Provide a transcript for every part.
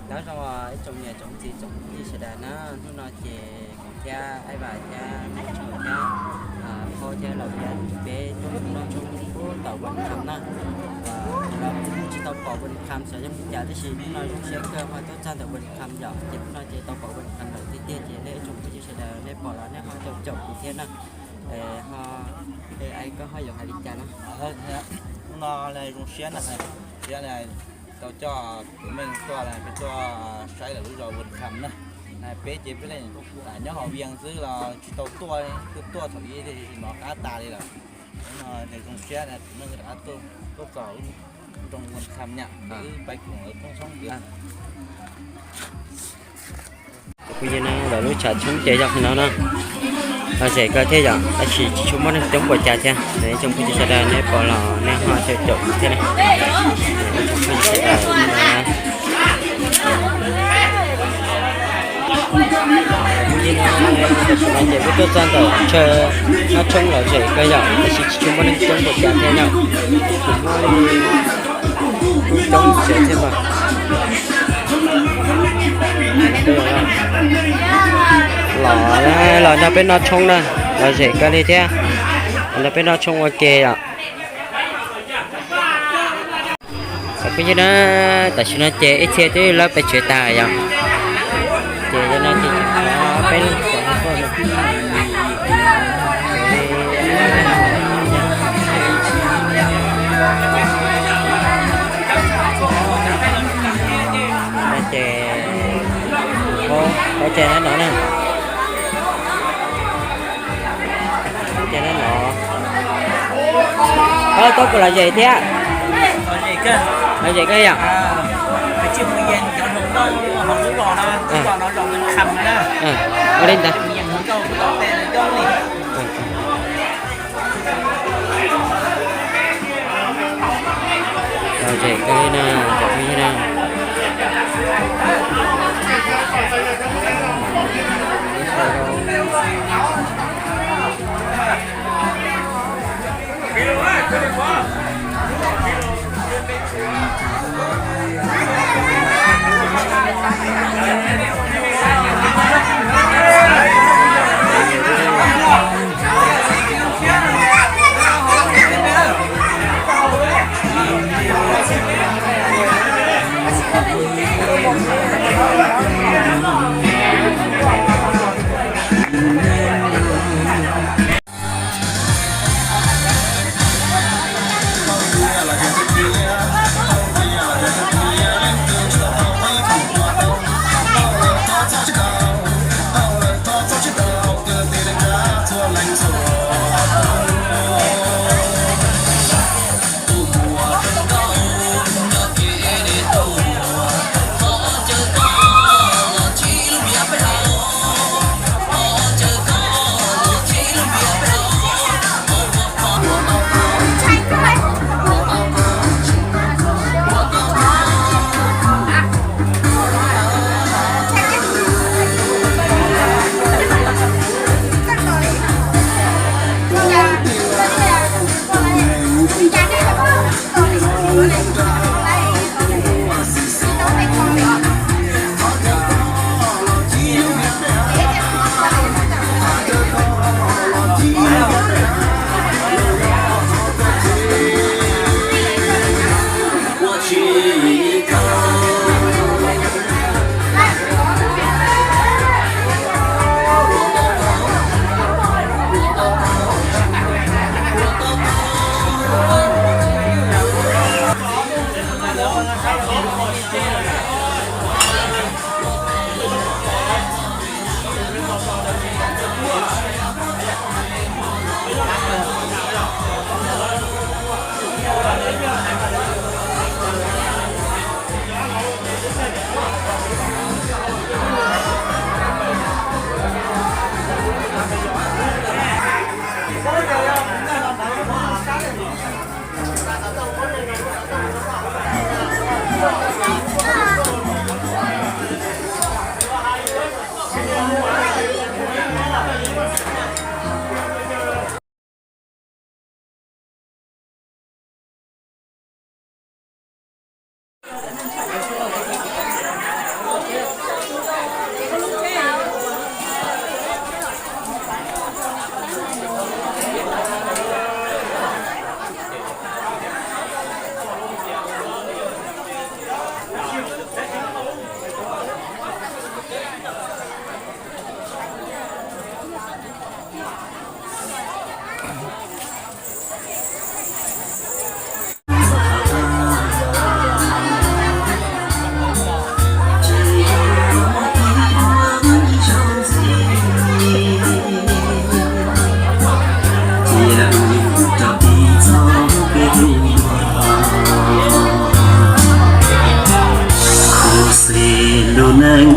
Nyob zoo ib tsoom niam tsoom txiv tsoom phooj ywg sawv daws na, hnub no ces kuv thiab Aib Vas thiab Ntxoov thiab Phob thiab Laus thiab peb tuaj mus noj tshoob pub tom Bua Lis Kham na. Los kuv tsis tau pom Bua Lis Kham xyov yog li cas tab sis hnub no zoo siab kawg ho tuaj txog ntawm Bua Lis Kham yom, ces hnub no ces tau pom Bua Lis Kham lawm tiag tiag ces nej ib tsoom phooj ywg sawv daws nej pom los nej ho caum caum kuv thiab na. Ho, Aib koj ho yuav hais li cas na? Hnub no zoo siab na, siab tau coj kuv Meej tuaj, peb tuaj saib lawv lub zos Bua Lis Kham na. Peb ces peb leej nyob hauv Vias xwb los tsis tau tuaj, tuaj thaum ub no qab tas li lawm. Hnub no zoo siab kuv Meej rov qab tuaj txog nroog Bua Lis Kham na, wb pais koom lawv poob tshoob tias Cov phooj ywg na, lawv lub tshav tshoob ces yog qhov no na. Lom zem kawg thiab yom, tab sis tsis tshua muaj neeg coob npaum cas thiab. Ib tsoom phooj ywg sawv daws nej pom los nej ho caum caum thiab na. Ib tsoom phooj ywg sawv daws, tam sim no ces wb tuaj txog ntawm chaw noj tshoob lom zem kawg yom, tab sis tsis tshua muaj neeg coob npaum cas thiab yom. Tsis muaj neeg coob npaum cas thiab mas. Los, los nrog peb noj tshoob na, lom zem kawg li thiab. Los nrog peb noj tshoob ua ke yom. Cov phooj ywg na, tam sim no ces ib txhia twb lawb pes tsawg tag yom. Ces yog no ces peb ces, ces no na. Ces no, koj puas lom zem thiab? Lom zem kawg yom. Ua li ntawd. Lom zem kawg li na, cov phooj ywg na.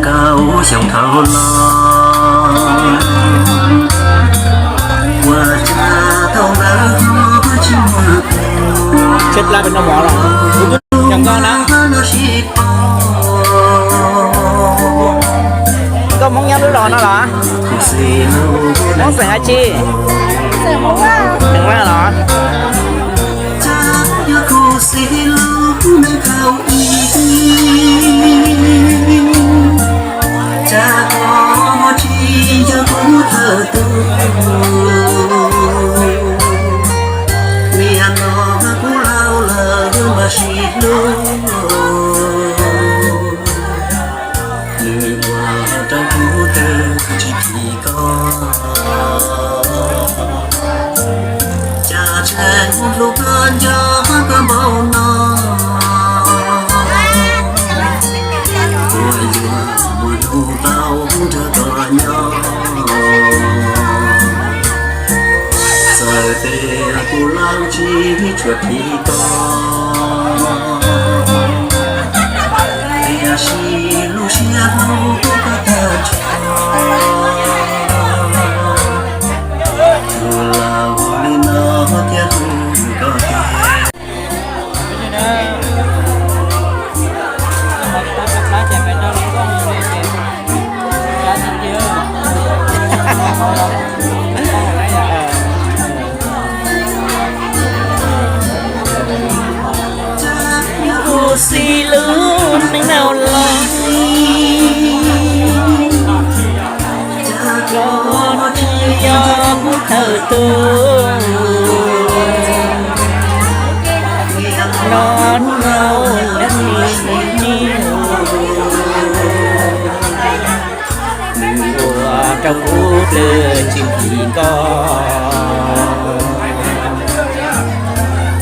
Kaum xyoo dhau los, ua cas tau lawm ho tsis muaj tus. Tseb plab pem noj mov los, kuv twb yog nkauj na. Nkauj Hmoob nyob lub zos no los? Hmoob xeem dab tsi? Xeem Vaj los? Yog kuv xib lub neej thaum ub, cas ho tsis yog kuv thawj tug. Niaj no kuv laus lawm mas sib hlub, nws ua rau kuv twb tsis phim koj. Cas tseem hlub koj nco koj npaum no, ua yuav muaj hnub tau nrog koj nyob. Txawm tias kuv laus tsis tshua phim koj, tiam sis lub siab hlub koj tag nrho. Tus laus li no thiaj hlub koj tiag. Kuv xib lub neej thaum ub, los tsis yog kuv thawj tug. No hnub no kuv twb tsis ua rau kuv twb tsis phim koj.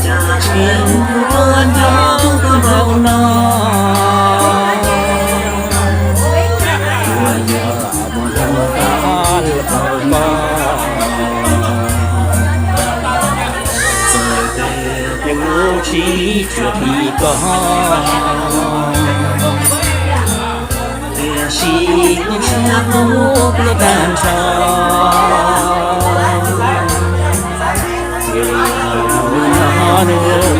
Cas tseem hlub koj nco koj npaum no, ua yuav muaj hnub tau nrog koj nyob. Txawm tias kuv tsis tshua phim koj, tiam sis lub siab hlub koj tag nrho. Hnub no nws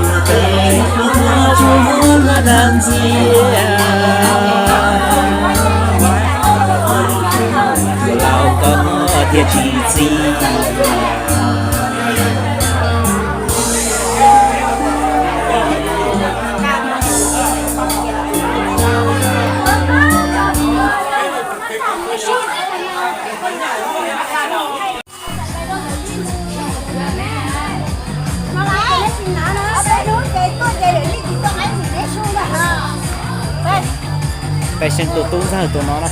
ua tes hlub tsuag dab ntxiag, tus laus koj thiaj tsis txim. Peb seev tus tub ntxawg tus no na.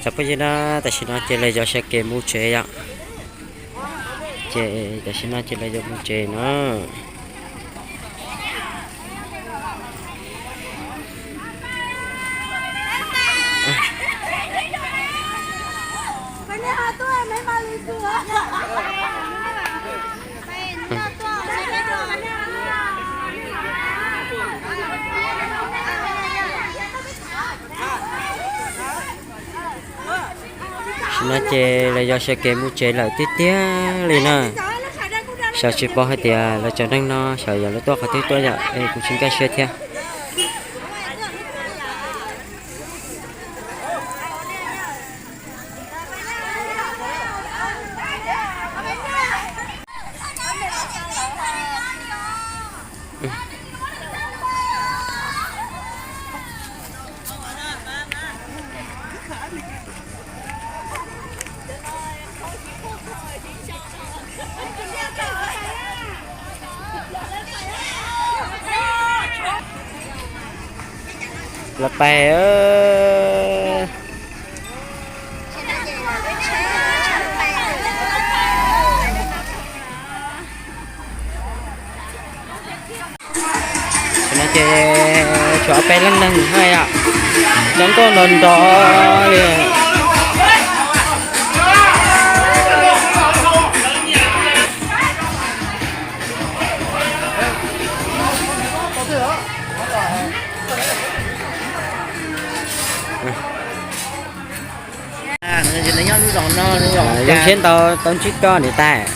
Cov phooj ywg na, tam sim no ces lawv yuav sawv kev mus tsev yom. Ces tam sim no ces lawv yuav mus tsev no. Tam sim no ces lawv yuav sawv kev mus tsev lawm tiag tiag li na. Xyov tsis paub hais tias lawv cov neeg no xyov yog lawv tuaj qhov twg tuaj yom, es kuv tsis nkag siab thiab. Lawv pais. Tam no ces tshuav ob peb leeg neeg na yom, coob tuaj nrov nrov li. Zoo siab ntau tau ntsib koj niam tais.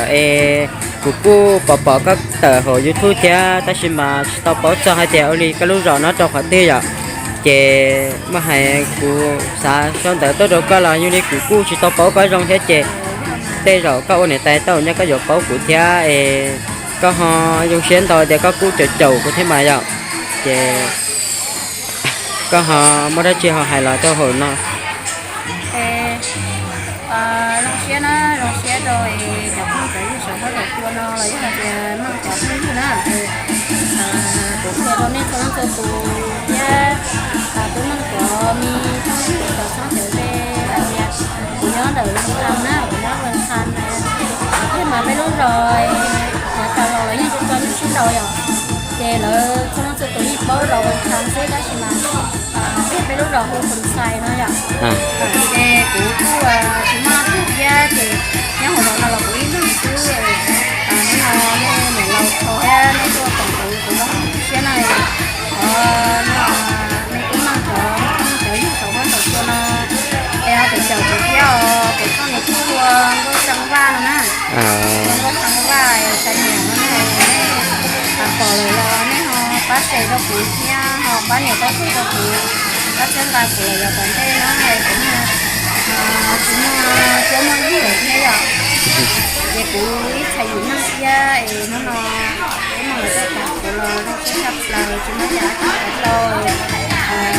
Es kuv kuj pom pom koj tawm hauv YouTube thiab tab sis mas tsis tau paub txog hais tias ua li koj lub zos no rau qhov twg yom. Ces muaj hais kuv xav sau ntawv tuaj rau koj los yog li kuv kuj tsis tau paub koj zoo thiab ces tej zaum koj ua niam tais tau nyob koj yuav paub kuv thiab es koj ho zoo siab ntau tias koj kuj caum caum kuv thiab mas yom. Ces koj ho muaj dab tsi ho hais los rau hauv no? Zoo siab na, zoo siab rau cov phooj cov ywg saum huab saum cua no los yog hais tias Meej cov phooj ywg na. Kuv qhia rau nej txhua leej txhua tus thiab, twb Meej cov me phooj ywg cov txheeb cov ze hais tias kuv nyob ntawm Vaj Kham na, kuv nyob Vaj Kham na. Thiab mas peb lub zos nyob tas los lawv yeej tsis tau nyuj sib ntaus yom. Ces lawv txhua leej txhua tus yeej paub zos Vaj Kham xwb tab sis mas peb lub zos hu Phoos Xais no yom. Ces kuv kuj tsis muaj leej twg thiab ces nyob hauv zos no los kuv ib leeg xwb. Hnub no nej niam laus thiab nej tuaj koom kuv, kuv zoo siab na. Thov nej tub Meej cov phooj cov ywg saum huab saum cua no es ho caum caum kuv thiab os, kuv tshooj nws kuj hu ua Nkauj Xeeb Vaj no na. Nkauj Xeeb Vaj, Xaiv Niam no na. Pom lawm los nej ho pab share rau kuv thiab ho pab nias tag rau kuv, pab txhawb nqa kuv los yav tom ntej no es kuv tsis muaj cuab muaj yig lawm thiab yom. Ces kuv ib txhais yim neeg thiab es hnub no tub Meej lawv tuaj pab kuv los zoo siab tshaj plaws, tsis muaj cas tsis tau tau. Tub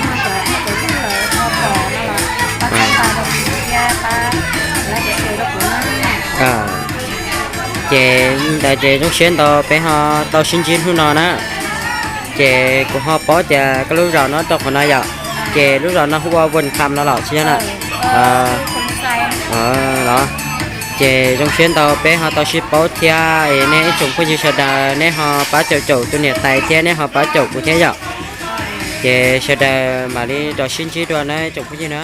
Meej cov phooj cov ywg lawv ho pom no los pab txhawb nqa rau kuv thiab pab like share rau kuv na. Ces li ntawd ces zoo siab ntau peb ho tau sib ntsib hnub no na. Ces kuv ho paub tias koj lub zos no rau qhov no yom. Ces lub zos no hu ua Vaj Kham no los tsis yog na? Los ces zoo siab ntau peb ho tau sib paub thiab es nej ib tsoom phooj ywg sawv daws nej ho pab caum caum tus niam tais thiab nej ho pab caum kuv thiab yom. Ces sawv daws mam li rov sib ntsib dua na tsoom phooj ywg na.